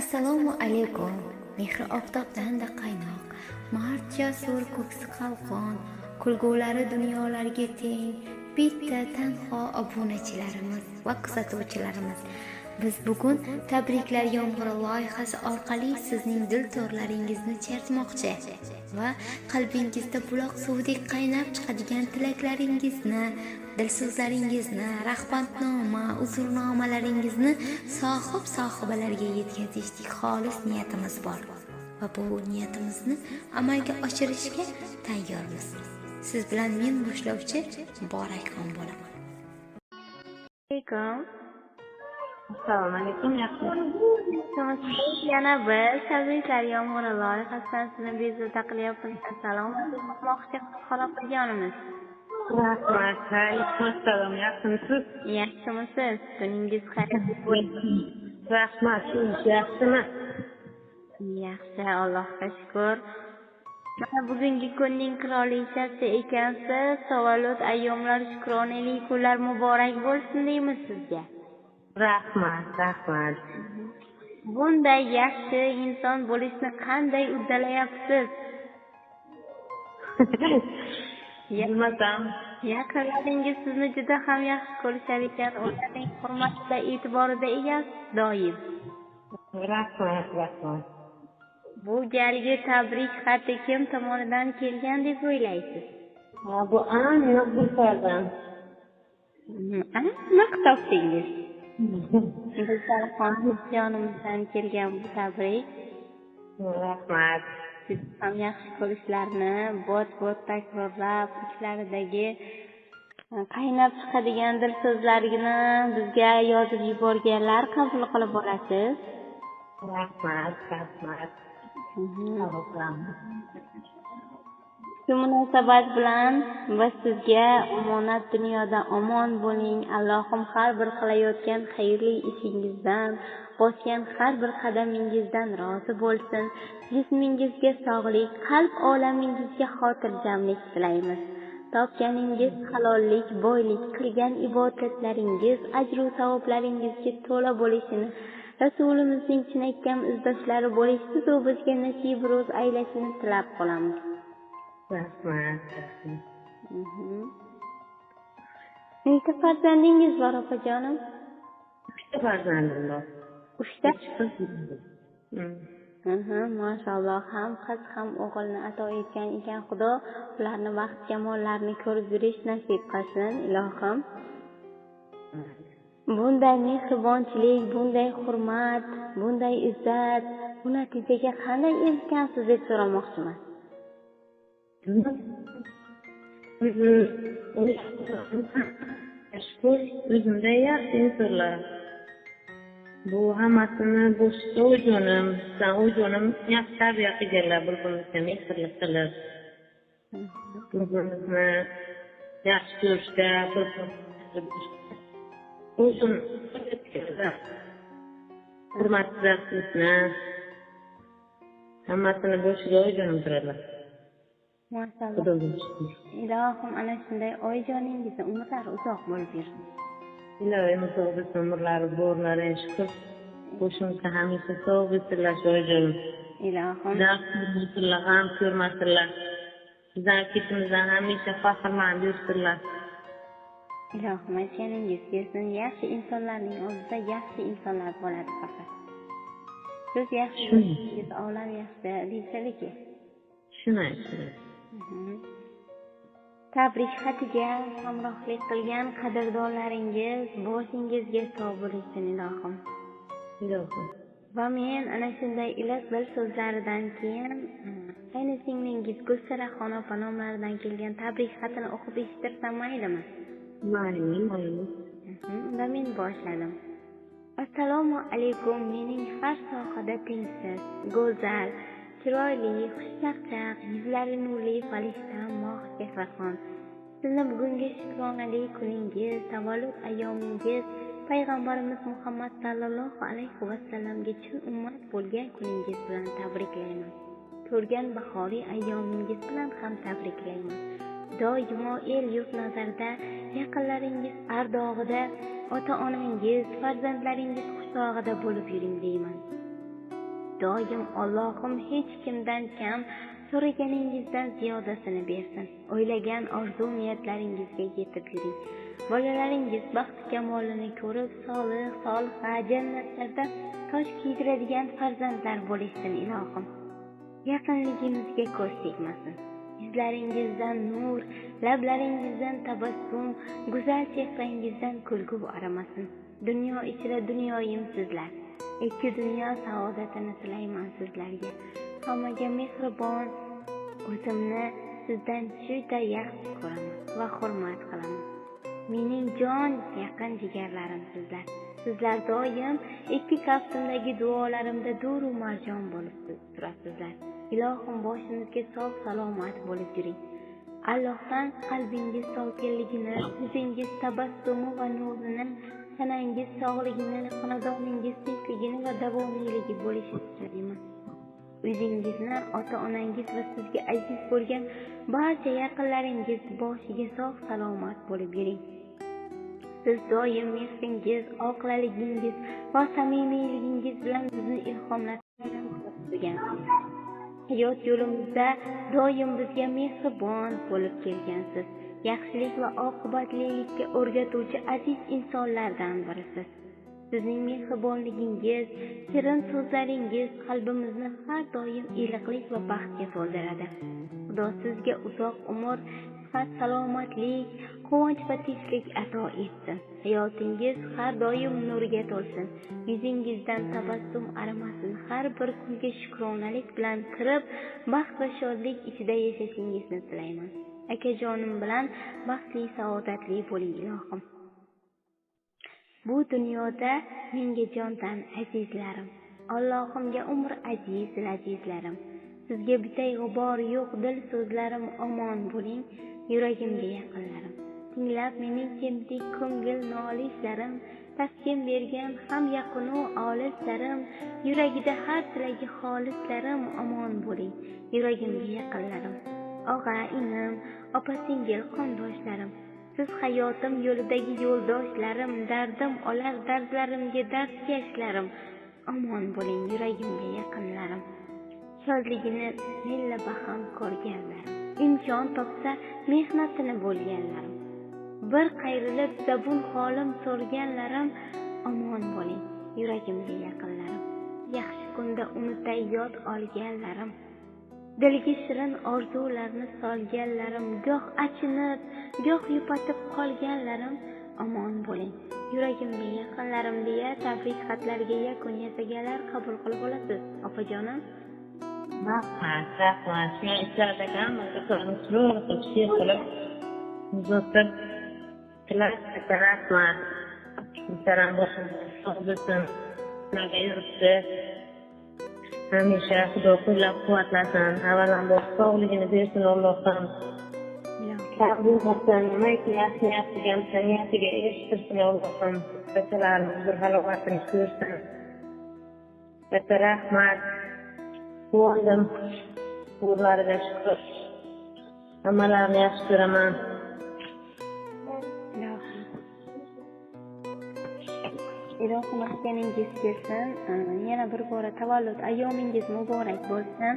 Assalomu alaykum. Mehri oftobdan-da qaynoq, mard jasur, ko'ksi qalqon, kulgulari dunyolarga teng bitta tanho obunachilarimiz va kuzatuvchilarimiz. Biz bugun tabriklar yomg'iri loyihasi orqali sizning dil to'rlaringizni chertmoqchi va qalbingizda buloq suvidek qaynab chiqadigan tilaklaringizni, dilso'zlaringizni, rahbatnoma, uzrnomalaringizni sohib-sohibalarga yetkazishdik xolis niyatimiz bor va bu niyatimizni amalga oshirishga tayyormiz. Siz bilan men boshlovchi Borakxon bo'laman. Alaykum. Assalomu alaykum, yaxshimisiz? Yana biz tabriklar yomg'iri loyihasidan sizni bezovta qilyapmiz. Assalomu alaykum, xolajonimiz. Rahmat, alaykum assalom, yaxshimisiz? Yaxshimisiz? Kuningiz xayrli bo'lsin. Rahmat, siz yaxshimi? Yaxshi, Allohga shukur. Mana bugungi kunning qirolichasi ekansiz. Tavallud ayyomlar, shukronali kunlar muborak bo'lsin deymiz sizga. Rahmat, rahmat. Bunday yaxshi inson bo'lishni qanday uddalayapsiz? Bilmasam. Yaqinlaringiz sizni juda ham yaxshi ko'rishar ekan, ularning hurmatida, e'tiborida ekansiz doim. Rahmat, rahmat. Bu galgi tabrik xati kim tomonidan kelgan deb o'ylaysiz? Ha, bu aniq Gulsardan. Aniq topdingiz. Gulsarxon jonimizdan kelgan bu tabrik. Rahmat. Juda ham yaxshi ko'rishlarni bot-bot takrorlab, ichlaridagi qaynab chiqadigan dil so'zlarini bizga yozib yuborganlar qabul qilib olasiz. Rahmat, rahmat. Shu munosabat bilan biz sizga omonat dunyoda omon bo'ling. Allohim har bir qilayotgan xayrli ishingizdan, bosgan har bir qadamingizdan rozi bo'lsin. Jismingizga sog'lik, qalb olamingizga xotirjamlik tilaymiz. Topganingiz halollik, boylik, qilgan ibodatlaringiz ajru savoblaringizga to'la bo'lishini, Rasulimizning chinakam izdoshlari bo'lish sizu bizga nasib ro'z aylashini tilab qolamiz. Rahmat. Nechta farzandingiz bor, opajonim? 3ta farzandim bor. 3ta? Mashalloh, ham qiz ham o'g'ilni ato etgan ekan Xudo. Ularni baxt kamollarini ko'rib yurish nasib qilsin, ilohim. Bunday mehribonchilik, bunday hurmat, bunday izzat, bu natijaga qanday erishgansiz deb so'ramoqchiman. Shukur, o'zimda yaxshi insonlar. Bu hammasini boshqa o'jonim, san o'jonim yaxshi tarbiya qilganlar, bir-birimizga mehrli qilib, bir-birimizni yaxshi ko'rishda, o'zim hurmat izzatni hammasini boshiga o'jonim turadilar. Maşalloh. Ilohim ana shunday oyijoningizni umrlari uzoq bo'lib yursin. Ilohim uzoq bo'lsin umrlari, borlari, shukur. Boshimizda hamisha sog' bo'lsinlar oyijonim. Ilohim. Dard ko'rmasinlar, g'am ko'rmasinlar. Bizlar ketimizdan hamisha faxrlanib yursinlar. Ilohim aytganingiz kelsin, yaxshi insonlarning oldida yaxshi insonlar bo'ladi faqat. Siz yaxshi bo'lsangiz, olam yaxshi deyishadiki. Shunday. Tabrik xatiga hamrohlik qilgan qadrdonlaringiz boshingizga sog' bo'lsin ilohim. Ilohim. Va men ana shunday iliq dil so'zlaridan keyin qaynisinglingiz Gulsaraxon opa nomlaridan kelgan tabrik xatini o'qib eshittirsam maylimi? Mayli, mayli. Unda men boshladim. Assalomu alaykum, mening har sohada tengsiz, go'zal, chiroyli, xushchaqchaq, yuzlari nurli farishtam Moh Chehraxon. Sizni bugungi shukronali kuningiz, tavallud ayyomingiz, payg'ambarimiz Muhammad sallallohu alayhi vasallamga chin ummat bo'lgan kuningiz bilan tabriklayman. Ko'rgan bahoriy ayyomingiz bilan ham tabriklayman. Doimo el-yurt nazarida, yaqinlaringiz ardog'ida, ota-onangiz, farzandlaringiz quchog'ida bo'lib yuring deyman. Doim Allohim hech kimdan kam so'raganingizdan ziyodasini bersin. O'ylagan orzu niyatlaringizga yetib yuring. Bolalaringiz baxti kamolini ko'rib, solih, soliha, jannatlarda tosh kiydiradigan farzandlar bo'lishsin ilohim. Yaqinligimizga ko'z tegmasin. Yuzlaringizdan nur, lablaringizdan tabassum, go'zal chehrangizdan kulgu aramasin. Dunyo ichra dunyoyim sizlar. Ikki dunyo saodatini tilayman sizlarga. Hammaga mehribon, o'zimni sizdan juda yaxshi ko'raman va hurmat qilaman. Mening jon yaqin jigarlarim sizlar. Sizlar doim ikki kaftimdagi duolarimda duru marjon bo'lib turasizlar. Ilohim boshimizga sog' salomat bo'lib yuring. Allohdan qalbingiz sokinligini, yuzingiz tabassumi va nurini, tanangiz sog'ligini, xonadoningiz tinchligini va davomiyligi bo'lishini tilayman. O'zingizni, ota-onangiz va sizga aziz bo'lgan barcha yaqinlaringiz boshiga sog' salomat bo'lib yuring. Siz doim mehringiz, oqlaligingiz va samimiyligingiz bilan bizni ilhomlantirgansiz. Hayot yo'limizda doim bizga mehribon bo'lib kelgansiz. Yaxshilik va oqibatlilikka o'rgatuvchi aziz insonlardan birisiz. Sizning mehribonligingiz, shirin so'zlaringiz qalbimizni har doim iliqlik va baxtga to'ldiradi. Xudo sizga uzoq umr, sihat, salomatlik, quvonch va tinchlik ato etsin. Hayotingiz har doim nurga to'lsin. Yuzingizdan tabassum arimasin. Har bir kunga shukronalik bilan kirib, baxt va shodlik ichida yashashingizni tilayman. Akajonim bilan baxtli, saodatli bo'ling ilohim. Bu dunyoda menga jondan azizlarim, Allohimga umr aziz lazizlarim. Sizga bitay g'ubor yo'q dil so'zlarim, omon bo'ling yuragimga yaqinlarim. Tinglab mening kemtik ko'ngil nolishlarim, taskin bergan ham yaqinu olislarim, yuragida har tilagi xolislarim, omon bo'ling yuragimga yaqinlarim. Og'a inim, opa singil qondoshlarim, siz hayotim yo'lidagi yo'ldoshlarim, dardim olar dardlarimga dardkashlarim, omon bo'ling yuragimga yaqinlarim. Shodligini mella baham ko'rganlarim, imkon topsa mehnatini bo'lganlarim, bir qayrilib zabun holim so'rganlarim, omon bo'ling yuragimga yaqinlarim. Yaxshi kunda unutay yod olganlarim, dilga shirin orzularni solganlarim, goh achinib, goh yupatib qolganlarim, omon bo'ling yuragimga yaqinlarim deya tabrik xatlariga yakun yasaganlar qabul qilib olasiz opajonim. Rahmat, rahmat. Men ishlardagi hamma qizlarni chiroyli qilib she'r qilib uzatib tilab rahmat. Muhtaram boshimiz sog' bo'lsin. Sizlarga yuribdi. Hamisha Xudo qo'llab-quvvatlasin. Avvalambor sog'ligini bersin Allohim. Taqdirmasin, nimaki yaxshi niyat qilgansa niyatiga erishtirsin Allohim. Barchalarni huzur halovatini ko'rsin. Katta rahmat. Quvondim. Umrlariga shukur. Hammalarini yaxshi ko'raman. Ilohim aytganingiz kelsin. Yana bir bora tavallud ayyomingiz muborak bo'lsin.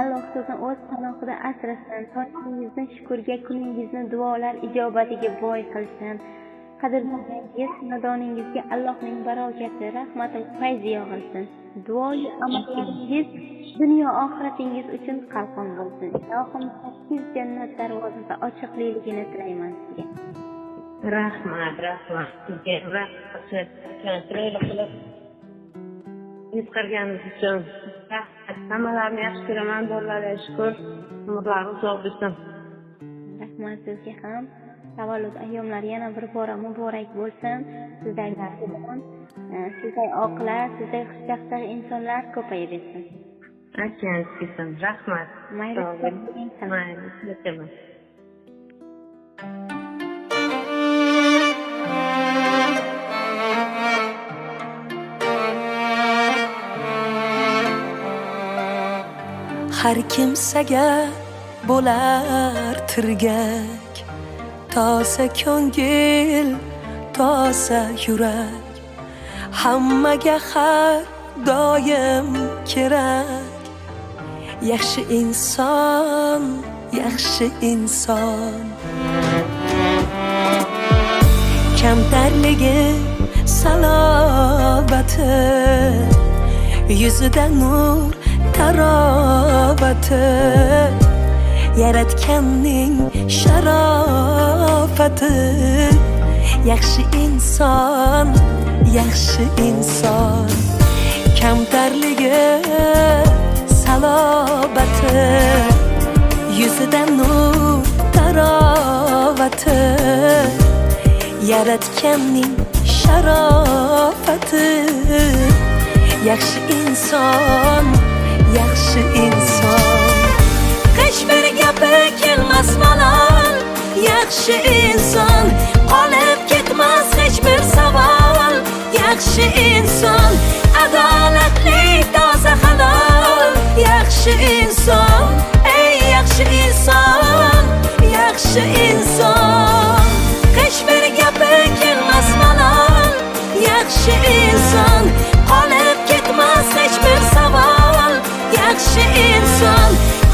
Alloh sizni o'z panohida asrasin. Tongingizni shukurga, kuningizni duolar ijobatiga boy qilsin. Qadrdoningiz, xonadoningizga Allohning barakati, rahmati, fayzi yog'ilsin. Duoyu amallaringiz dunyo oxiratingiz uchun qalqon bo'lsin. Ilohim 8 jannat darvozasi ochiqligini tilayman sizga. Rahmat, rahmat. Sizga rahmat. Chiroyli qilib yutqarganingiz uchun. Rahmat. Hammalarini yaxshi ko'raman, bolalarga shukur. Umrlari uzoq bo'lsin. Rahmat sizga ham. Tavallud ayyomlari yana bir bora muborak bo'lsin. Sizday mehribon, sizday oqlar, sizday xushchaqchaq insonlar ko'payaversin. Aytganingiz kelsin. Rahmat. Mayli. Mayli. Har kimsaga bo'lar tirgak, toza ko'ngil, toza yurak. Hammaga har doim kerak. Yaxshi inson, yaxshi inson. Kamtarligi salobati, yuzida nur tarovati, Yaratganning sharofati. Yaxshi inson, yaxshi inson. Kamtarligi salobati, yuzida nur tarovati, Yaratganning sharofati. Yaxshi inson, yaxshi inson. Hech bir gapi kelmas malol, yaxshi inson. Qolib ketmas hech bir savol, yaxshi inson. Adolatli, toza, halol, yaxshi inson. Ey yaxshi inson, yaxshi inson. Hech bir gapi kelmas malol, yaxshi inson. Qolib ketmas hech bir savol, yaxshi inson.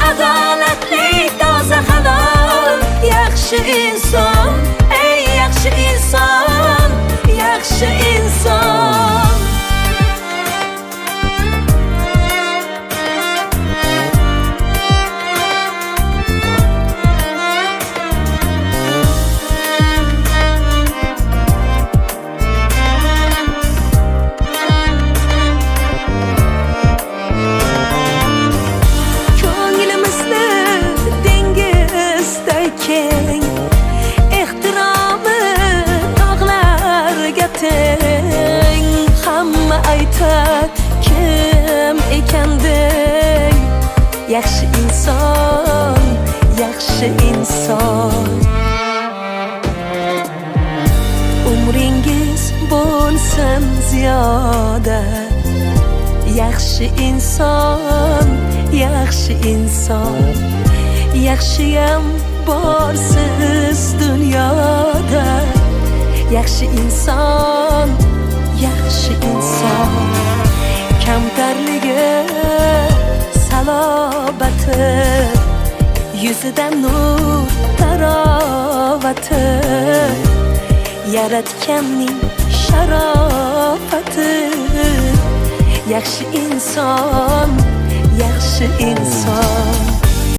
Adolatli, toza, halol, yaxshi inson. Ey yaxshi inson, yaxshi inson. Ko'nglimizni dengizday keng, ehtiromi tog'larga teng. Hamma aytar kim ekan deng, yaxshi inson, yaxshi inson. Umringiz bo'lsin ziyoda, yaxshi inson, yaxshi inson. Yaxshiyam borsiz dunyoda, yaxshi inson, yaxshi inson. Kamtarligi salobati, yuzida nur tarovati, Yaratganning sharofati. Yaxshi inson, yaxshi inson.